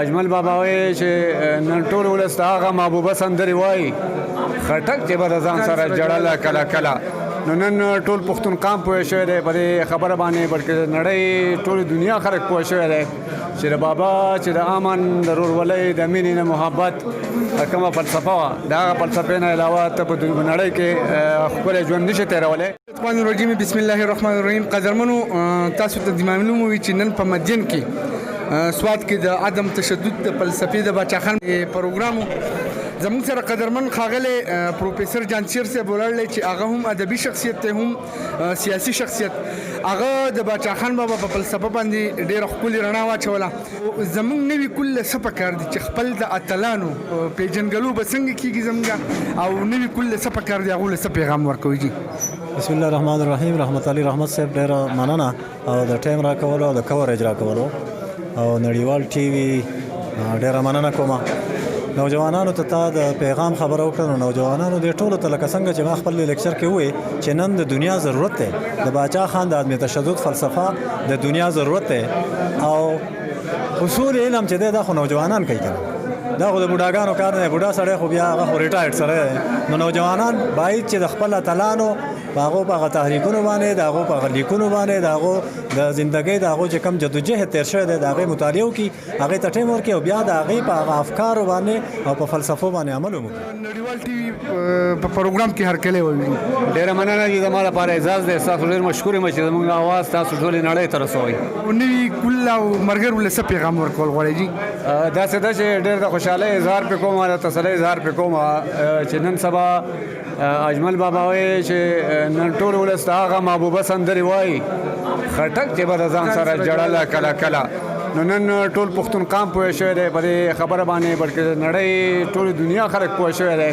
اجمل بابا وایي چې نن ټول ولس ته هغه محبوبه سندرې وایي، خټک چې به د ځان سره جړله کله کله. نو نن ټول پښتون قام پوه شوی دی په دې خبره باندې، بلکې د نړۍ ټول دنیا خلک پوه شوی دی چې د بابا چې د امن، د ورورولۍ، د مینې، د محبت کومه فلسفه وه، د هغه فلسفې نه علاوه ته په نړۍ کې ښکلی ژوند نشي تېرولی. الرحمن الرحیم، بسم الله الرحمن الرحیم. قدرمنو، تاسو ته د معلومه وي چې نن په مدین کې، سوات کې د عدم تشدد د فلسفې د باچا خان پروګرام. زموږ سره قدرمن ښاغلی پروفیسور جان شیر صاحب ولاړ دی چې هغه هم ادبي شخصیت دی، هم سیاسي شخصیت. هغه د باچا خان بابا په فلسفه باندې ډېره ښکلې رڼا واچوله. زموږ نوي کل له څه پکار دي چې خپل د اتلانو پیژندګلو به څنګه کېږي زموږ، او نوي کل له څه پکار دي، هغو له څه پیغام ورکوي جي؟ بسم الله الرحمن الرحیم. رحمت علي رحمت صاحب، ډیره مننه او د ټایم راکولو او د کوریج راکولو او نړیوال ټي وي ډیره مننه کوم. نوجوانانو ته تا د پیغام خبره وکړه، نو نوجوانانو دې ټولو ته، لکه څنګه چې ما خپل لیکچر کې ووی چې نن د دنیا ضرورت دی، د باچا خان د عدم تشدد فلسفه د دنیا ضرورت دی، او اصول علم چې دی دا خو نوجوانان کوي کنه، دا خو د بوډاګانو کار نه دی. بوډا سړی خو بیا هغه خو retired سړی دی. نو نوجوانان باید چې د خپل اتلانو په هغو په هغه تحریکونو باندې، د هغو په هغه لیکونو باندې، د هغو د زندګۍ، د هغو چې کوم جدوجهد تېر شوی دی، د هغې مطالعه وکړي، هغې ته ټایم ورکړي او بیا د هغې په هغه افکارو باندې او په فلسفو باندې عمل وکړي. نړیوال ټي وي په پروګرام کې هرکلی وایي. ډېره مننه چې زما لپاره اعزاز دی. ستاسو ډېر مشکور یم چې زموږ اواز تاسو ټولې نړۍ ته رسوئ. او نوي کل او مرګرو له څه پیغام ورکول غواړئ جي؟ داسې ده چې ډېر د خوشحالۍ اظهار پې کوم، د تسلۍ اظهار پې کوم چې نن سبا اجمل بابا وایي چې نن ټول ولس ته هغه محبوبه سندرې وایي، خټک چې به د ځان سره جړله کله کله. نو نن ټول پښتون قام پوه شوی دی په دې خبره باندې، بلکې د نړۍ ټول دنیا خلک پوه شوی دی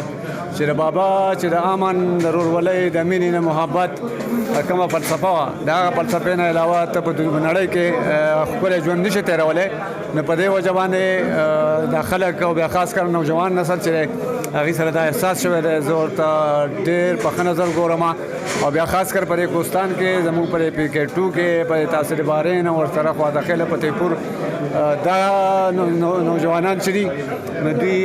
چې د بابا چې د امن، د ورورولۍ، د مینې، د محبت کومه فلسفه وه، د هغه فلسفې نه علاوه ته په نړۍ کې ښکلی ژوند نشي تېرولی. نو په دې وجه باندې د خلک او بیا خاص کر نوجوان نسل چې دی، هغې سره دا احساس شوی دی. زه ورته ډېر په ښه نظر ګورم، او بیا خاص کر په دې کوستان کې، زموږ په دې پی کې 2 کې، په دې تحصیل بارین او ورسره خواته خېله په تیپور، دا نوجوانان چې دي، نو دوی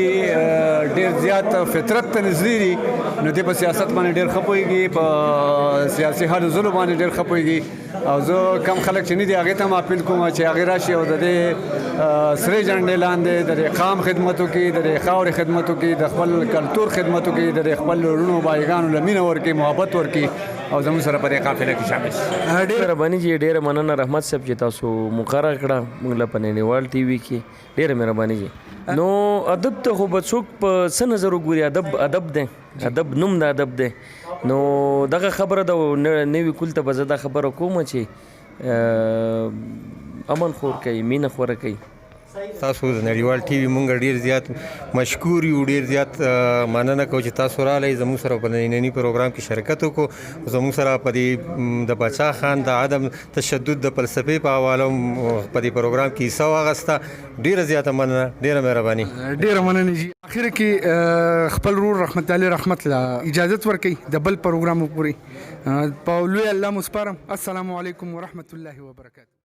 ډېر زیات فطرت ته نږدې دي. نو دوی په سیاست باندې ډېر ښه پوهېږي، په سیاسي هلو ځلو باندې ډېر ښه پوهېږي. او زه کم خلک چې نه دي، هغې ته هم اپیل کوم چې هغې راشي او د دې سرې جنډې لاندې د دې قام خدمت وکړي، د دې خاورې خدمت وکړي، د خپل کلتور خدمت وکړي، د دې خپل وروڼو بایګانو له مینه ورکړي، محبت ورکړي او زموږ سره په دې قافله کې شامل شي. ډېر مهرباني جی، ډېره مننه رحمت صاحب چې تاسو مقرر کړه موږ له په نړیوال ټي وي کې، ډېره مهرباني جی. نو ادب ته خو به څوک په څه نظر وګوري؟ ادب ادب دی، ادب نوم د ادب دی. نو دغه خبره د نوي کول ته به زه دا خبره کوم چې امن خور کوي، مینه خوره کوي. تاسو د نړیوال ټي وي مونږ ډیر زیات مشکور یو، ډیر زیات مننه کوو چې تاسو راغلی، زموږ سره په ننني پروګرام کې شرکت وکړو، زموږ سره په دې د باچا خان د عدم تشدد د فلسفې په حواله په دې پروګرام کې حصه واغسته. ډیره زیاته مننه، ډیره مهرباني. ډیره مننه جی. اخر کې خپل ورور رحمت علي رحمت له اجازت ورکړئ د بل پروګرام پورې. په لوی الله مو سپارم. السلام علیکم ورحمت الله وبرکاته.